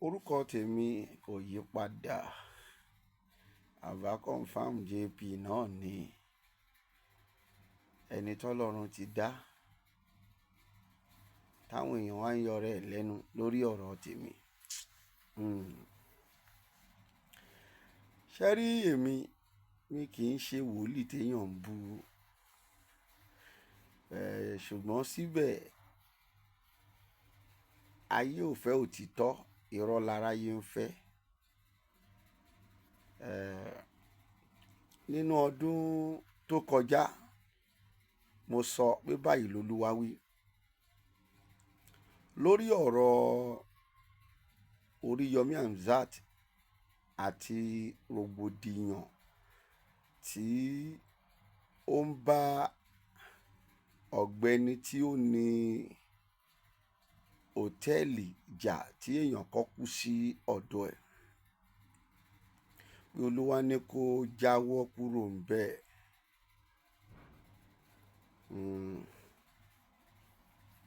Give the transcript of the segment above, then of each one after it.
Orúkọ tèmi kò yí padà. Baba Confirm JP náà ni ẹni tọ́lọ́run ti dá, táwọn èèyàn wá ń yọrẹ lẹ́nu lórí ọ̀rọ̀ tèmi. Ṣé rí èmi, mi kì í ṣe wòlíì téèyàn ń bú. Ṣùgbọ́n síbẹ̀ ayé ò fẹ́ òtítọ́, irọ́ láráyé ń fẹ́. Nínú ọdún tó kọjá, mo sọ pé báyìí l'Olúwa wí. Lórí ọ̀rọ̀ Oríyọmí Hamzat àti rògbòdìyàn tí ó ń bá ọ̀gbẹ́ni tí ó ní hòtẹ́ẹ̀lì jà tí èèyàn kan kú sí ọ̀dọ̀ ẹ̀. Pé Olúwa ní kó jáwọ́ kúrò ńbẹ̀.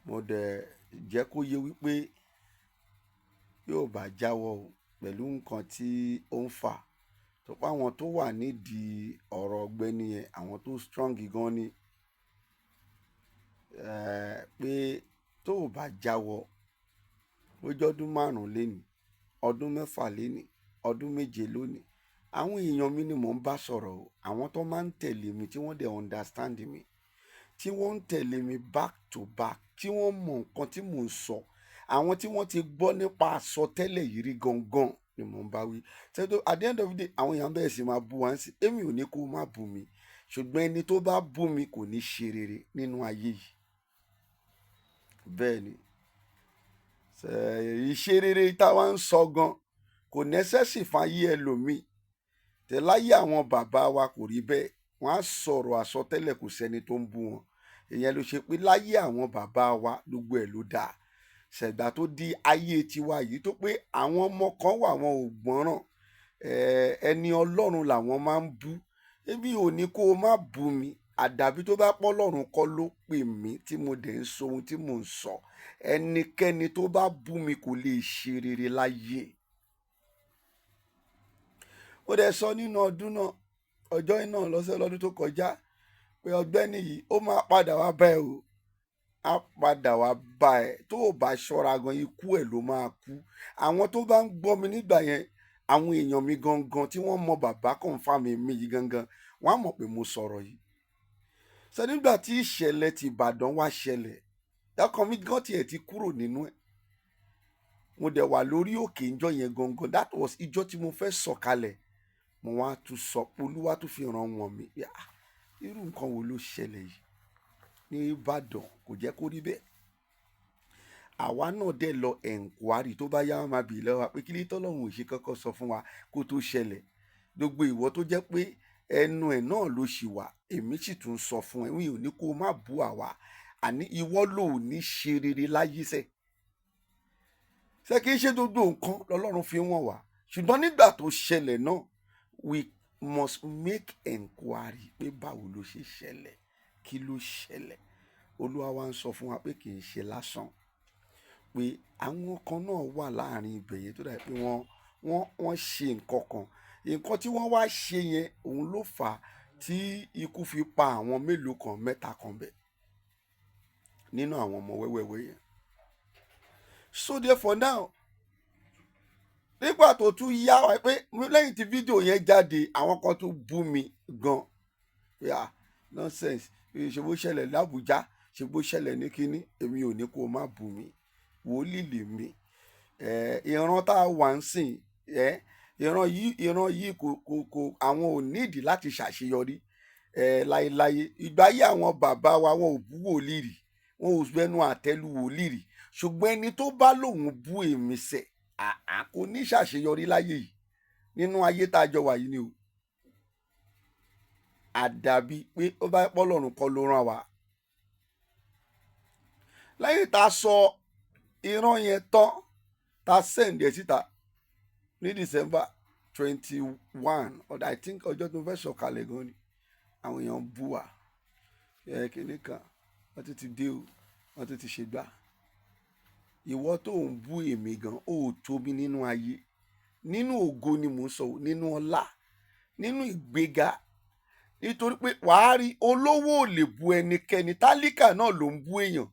Mo dẹ̀ jẹ́ kó yé wípé yóò bá jáwọ́ o pẹ̀lú nǹkan tí ó ń fà. Tó pé àwọn tó wà nídìí ọ̀rọ̀ ọ̀gbẹ́ni yẹn, àwọn tó strong gan ni. Pé tó ò bá jáwọ́, bó jẹ́ ọdún márùn-ún lénìí, ọdún mẹ́fà lénìí, ọdún méje lónìí. Àwọn èèyàn mi ni mò ń bá sọ̀rọ̀ o. Àwọn tó máa ń tẹ̀lé mi, tí wọ́n dẹ̀ understand mi, tí wọ́n ń tẹ̀lé mi back to back, tí wọ́n mọ nǹkan tí mò ń sọ. Àwọn tí wọ́n ti gbọ́ nípa àsọtẹ́lẹ̀ yìí rí gangan ni mò ń bá wí. Ṣé tó at the end of the day, àwọn èèyàn bẹ̀rẹ̀ sí máa bú wa ń sí. Èmi ò ní kó má bú mi, ṣùgbọ́n ẹni tó bá bú mi kò ní ṣe rere nínú ayé yìí. Bẹ́ẹ̀ ni. Ìṣe rere táwa ń sọ gan kò necessary fún ayé ẹlòmíì. Tẹ̀ láyé àwọn bàbá wa kò rí bẹ́ẹ̀. Wọ́n á sọ̀rọ̀ àsọtẹ́lẹ̀, kò sẹ́ni tó ń bú wọn. Ìyẹn ló ṣe pé láyé àwọn bàbá wa gbogbo ẹ̀ ló dáa. Ṣẹ̀gbà tó di ayé tiwa yìí tó pé àwọn ọmọ kan wà, wọn ò gbọ́ràn. Ẹni Ọlọ́run làwọn máa ń bú. Èmi ò ní kó o má bú mi. Àdàbí tó bá pọ́ Ọlọ́run kọ́ ló pè mí tí mo dẹ̀ ń sọ ohun tí mò ń sọ. Ẹnikẹ́ni tó bá bú mi kò lè ṣe rere láyé. Ó dẹ̀ sọ nínú ọdún náà, ọjọ́ náà lọ́sẹ̀ lọ́dún tó kọjá pé ọ̀gbẹ́ni yìí ó máa padà wá bá ẹ o. Á padà wá bá ẹ. Tó o bá ṣọ́ra gan, ikú ẹ̀ ló máa kú. Àwọn tó bá ń gbọ́ mi nígbà yẹn, àwọn èèyàn mi gangan tí wọ́n mọ Bàbá Confirm mi yìí gangan, wọ́n á mọ̀ pé mo sọ̀rọ̀ yìí. Ṣé nígbà tí ìṣẹ̀lẹ̀ ti Ìbàdàn wá ṣẹlẹ̀, ọkàn mi gan tiẹ̀ ti kúrò nínú ẹ̀. Mo dẹ̀ wà lórí òkè ìjọ yẹn gangan. That was ìjọ tí mo fẹ́ sọ̀kalẹ̀. Mo wá tún sọ pé Olúwa tún fi ràn wọ́n mi. Ah, irú nǹkan wo ló ṣẹlẹ̀ yìí ní Ìbàdàn? Kò jẹ́ kó rí bẹ́ẹ̀. Àwa náà dẹ̀ lọ enquiry. Tó bá yá, wọ́n máa bì lọ́wọ́ wa pé kí ló tọ́lọ́run ò ṣe kọ́kọ́ sọ fún wa kó tó ṣẹlẹ̀. Gbogbo ìwọ tó jẹ́ pé ẹnu ẹ̀ náà ló ṣì wà, èmi sì tún sọ fún ẹ, mi ò ní kó má bú àwa. Àní ìwọ ló ò ní ṣe rere láyé sẹ́. Ṣé kìí ṣe gbogbo nǹkan lọ́lọ́run fi wọ̀n wá? Ṣùgbọ́n nígbà tó ṣẹlẹ̀ náà, we must make enquiry pé báwo ló ṣe ṣẹlẹ̀, kí ló ṣẹlẹ̀. Olúwa wa ń sọ fún wa pé kì í ṣe lásán, pé àwọn kan náà wà láàrin ibẹ̀ yẹn tó dàbí pé wọ́n ṣe nǹkan kan. Nǹkan tí wọ́n wá ṣe yẹn, òun ló fà á tí ikú fi pa àwọn mélòó kan, mẹ́ta kan bẹ̀ nínú àwọn ọmọ wẹ́wẹ́wẹ́ yẹn. So therefore now, nígbà tó tún yá wa pé lẹ́yìn tí fídíò yẹn jáde, àwọn kan tún bú mi gan pé, "Ah, nonsense, ṣe bó ṣẹlẹ̀ l'Ábùjá, ṣe bó ṣẹlẹ̀ ní kínní." Èmi ò ní kó o má bú mi. Wòlíì lèmi. Ìran tá a wà ń sìn, ìran yìí kò àwọn ò nídìí láti ṣàṣeyọrí láéláé. Ìgbà ayé àwọn bàbá wa, wọn ò bú wòlíì rí, wọn ò gbẹnu àtẹ́lu wòlíì rí. Ṣùgbọ́n ẹni tó bá lòun bú èmi sẹ̀, àá kò ní ṣàṣeyọrí láyé yìí, nínú ayé tá a jọ wà yìí ni o. Àdàbí pé ó bá pọ́lọ́run kọ́ ló rán wa. Lẹ́yìn tá a sọ ìran yẹn tán, tá a send ẹ̀ síta ní December 21, I think, ọjọ́ tó fẹ́ sọ̀kalẹ̀ gan ni àwọn èèyàn bú wa. Ẹ kíní kan, wọ́n ti dé o, wọ́n ti ṣègbà. Ìwọ tó ń bú èmi gan, ó tó mi nínú ayé. Nínú ògo ni mò ń sọ, nínú ọlá, nínú ìgbéga. Nítorí pé wàá rí olówó ò lè bú ẹnikẹ́ni, tálíkà náà ló ń bú èèyàn.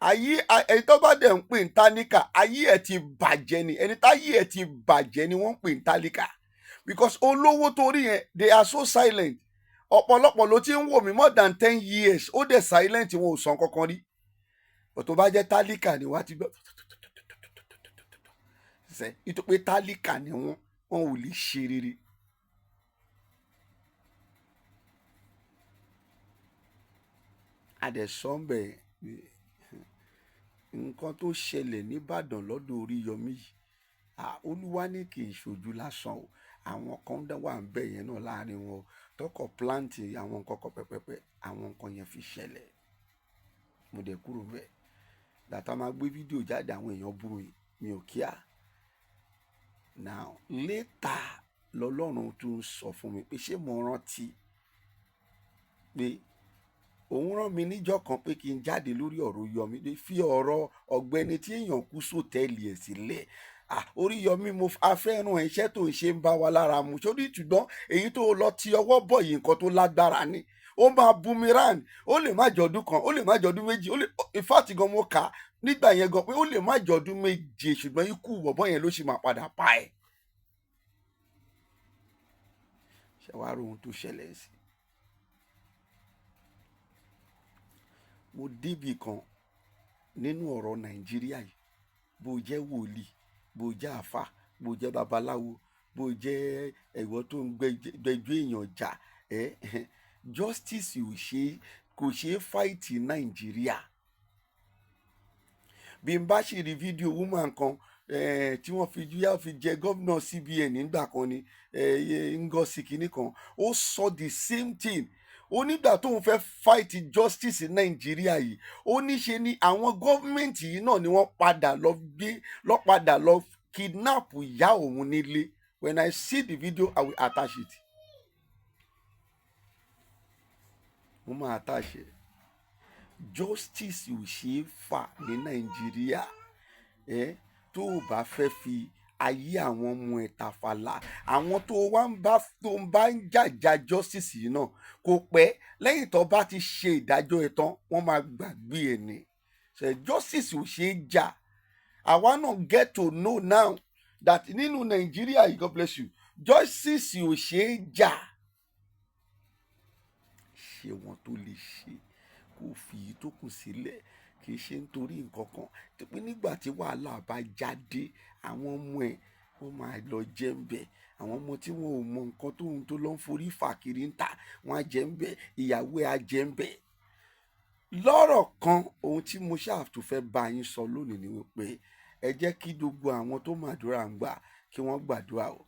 Ayé ẹni tó bá dẹ̀ ń pè ní tálíkà, ayé ẹ̀ ti bàjẹ́ ni. Ẹni táyé ẹ̀ ti bàjẹ́ ni wọ́n ń pè ní tálíkà. Because olówó torí yẹn, they are so silent. Ọ̀pọ̀lọpọ̀ ló ti ń wò mí more than 10 years, ó dẹ̀ silent, wọn ò sàn kankan rí. Tó bá jẹ́ tálíkà ni wàá ti gbọ́ ṣe, nítorí pé tálíkà ni wọ́n, wọn ò lè ṣe rere. Adẹ̀sọ́nbẹ̀ nǹkan tó ṣẹlẹ̀ nìbàdàn lọ́dọ̀ Oríyọmí yìí, Olúwa ní kì í ṣojú lásán o. Àwọn kan wà ń bẹ̀ yẹn náà láàrin wọn tọkọ̀ plant àwọn nǹkan kan pẹ́pẹ́pẹ́, àwọn nǹkan yẹn fi ṣẹlẹ̀. Mo dẹ̀ kúrò bẹ́ẹ̀. Dàtà máa gbé fídíò jáde, àwọn èèyàn bú mi, mi ò kíá. Now later lọ́lọ́run tún sọ fún mi pé ṣé mo rántí pé òun rán mi níjọ́ kan pé kí n jáde lórí ọ̀rọ̀ Yomi, fi ọ̀rọ̀ ọ̀gbẹ́ni tí èèyàn kú sótẹ́ẹ̀lì ẹ̀ sílẹ̀. Oríyọmí, mo afẹ́ràn iṣẹ́ tó ń ṣe ń bá wa lára mu sórí, ṣùgbọ́n èyí tó lọ ti ọwọ́ bọ̀ yìí, nǹkan tó lágbára ni. Ó máa boomerang, ó lè má jọdún kan, ó lè má jọdún 2, ó lè, in fact gan, mo kà á nígbà yẹn gan pé ó lè má jọdún 7, ṣùgbọ́n ikú bọ̀bọ́ yẹn ló sì máa padà pa ẹ́. Ṣé wàá rí ohun tó ṣẹlẹ̀ sí? Mo débì kan nínú ọ̀rọ̀ Nàìjíríà yìí, bó jẹ́ wòlíì, bó jẹ́ àáfà, bó jẹ́ babaláwo, bó jẹ́ ẹ̀wọ́ tó ń gbẹ́jọ́ èèyàn jà ẹ́, justice ò ṣe, kò ṣe é fight Nàìjíríà. Bí n bá sì rí fídíò woman kan tí wọ́n fi yá fi jẹ gómìnà CBN nígbà kan ni, Ngozi kìíní kan, ó sọ the same thing. Ó nígbà tóun fẹ́ fight justice ní Nàìjíríà yìí, ó ní ṣe ni àwọn gọ́ọ̀mẹ̀ntì yìí náà ni wọ́n padà lọ gbé, lọ padà lọ kidnap ìyá òun nílé. When I see the video, I will attach it. Mo máa attach it. Justice ò ṣeé fà ní Nàìjíríà. Ẹ tó o bá fẹ́ fi ayé àwọn ọmọ ẹ̀ tàfàlà, àwọn tó wá ń bá, tó ń bá ń jàjà justice yìí náà, kò pẹ́ lẹ́yìn tó bá ti ṣe ìdájọ́ ẹ̀ tán, wọ́n máa gbàgbé ẹ̀ ní. So justice ò ṣeé jà. Àwa náà get to know now that nínú Nàìjíríà yìí, God bless you, justice ò ṣeé jà. Ṣe wọn tó lè ṣe kó fi èyí tó kù sílẹ̀, kì í ṣe nítorí nǹkan kan tó pé nígbà tí wàhálà bá jáde, àwọn ọmọ ẹ̀ wọ́n máa lọ jẹ́ ń bẹ̀. Àwọn ọmọ tí wọn ò mọ nǹkan tó ń tó lọ ń forí fà kiri ń ta, wọ́n á jẹ́ ń bẹ̀, ìyàwó ẹ̀ á jẹ́ ń bẹ̀. Lọ́rọ̀ kan, ohun tí mo ṣáà tún fẹ́ bá yín sọ lónìí ni wípé ẹ jẹ́ kí gbogbo àwọn tó màdúrà ń gbà kí wọ́n gbàdúrà o.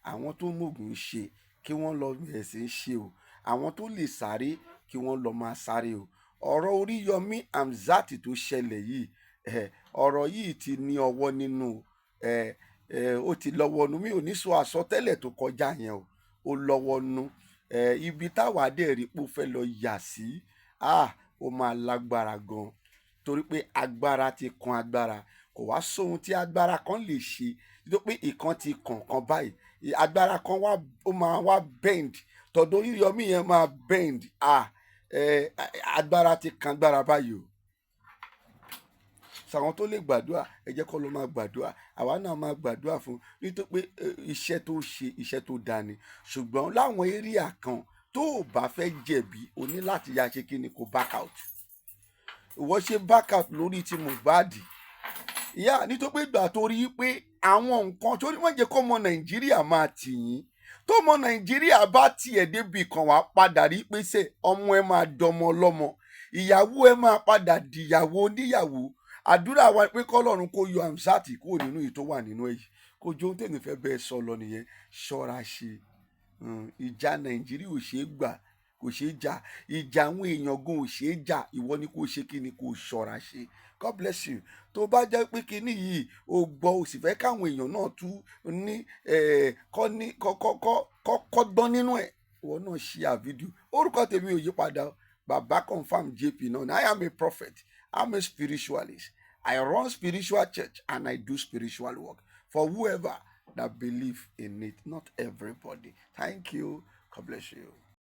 Àwọn tó mọ̀gùn ń ṣe kí wọ́n lọ bẹ̀rẹ̀ sí í ṣe o. Àwọn tó lè sáré kí wọ́n lọ máa sáré o. Ọ̀rọ̀ Oríyọmí Hamzat tó ṣẹlẹ̀ yìí, ọ̀rọ̀ yìí ti ní ọwọ́ nínú, ó ti lọ́wọ́ nú. Mi ò ní sọ àsọtẹ́lẹ̀ tó kọjá yẹn o. Ó lọ́wọ́ nú. Ibi táwa dẹ̀ rí pé ó fẹ́ lọ yà sí, ó máa lágbára gan, torí pé agbára ti kan agbára. Kò wá sóhun tí agbára kan lè ṣe, nítorí pé ìkan ti kàn kan báyìí, agbára kan wá, ó máa wá bend. Tọ̀dọ̀ Oríyọmí yẹn máa bend. Agbára ti kan agbára báyìí o. Sàwọn tó lè gbàdúrà, ẹ jẹ́ kó lọ máa gbàdúrà. Àwa náà máa gbàdúrà fún, nítorí pé iṣẹ́ tó ṣe, iṣẹ́ tó dáa ni. Ṣùgbọ́n láwọn area kan, tó o bá fẹ́ jẹ̀bi, o ní láti ya ṣe kí ni, kó back out. Ìwọ ṣe back out lórí ti Mohbad ìyá, nítorí pé ìgbà tó rí pé àwọn nǹkan tó ní wọ́n jẹ́ kó ọmọ Nàìjíríà máa tì yín, tó ọmọ Nàìjíríà bá tiẹ̀ débi kan, wàá padà rí pé ṣe ọmọ ẹ máa dọmọ ọlọ́mọ, ìyàwó ẹ máa padà dìyàwó oníyàwó. Àdúrà wa pé kọ́lọ́run kó yọ Hamzat kúrò nínú èyí tó wà nínú èyí. Kó jó ohun tèmi fẹ́ bẹ́ẹ̀ sọ lọ nìyẹn. Ṣọ́ra ṣe. Ìjà Nàìjíríà ò ṣeé gbà, kò ṣeé jà. Ìjà àwọn èèyàn gan ò ṣeé jà. Ìwọ ni kò ṣe kí ni, kò ṣọ́ra ṣe. God bless you. Tó bá jẹ́ pé kíní yìí o gbọ́, o sì fẹ́ káwọn èèyàn náà tún ní kọ́ ní kọ́ kọ́ kọ́ kọ́ kọ́gbọ́n nínú ẹ̀, ìwọ náà share fídíò. Orúkọ tèmi ò yí padà, Baba Confirm JP náà. I am a prophet, I'm a spiritualist. I run spiritual church and I do spiritual work for whoever that believe in it, not everybody. Thank you. God bless you.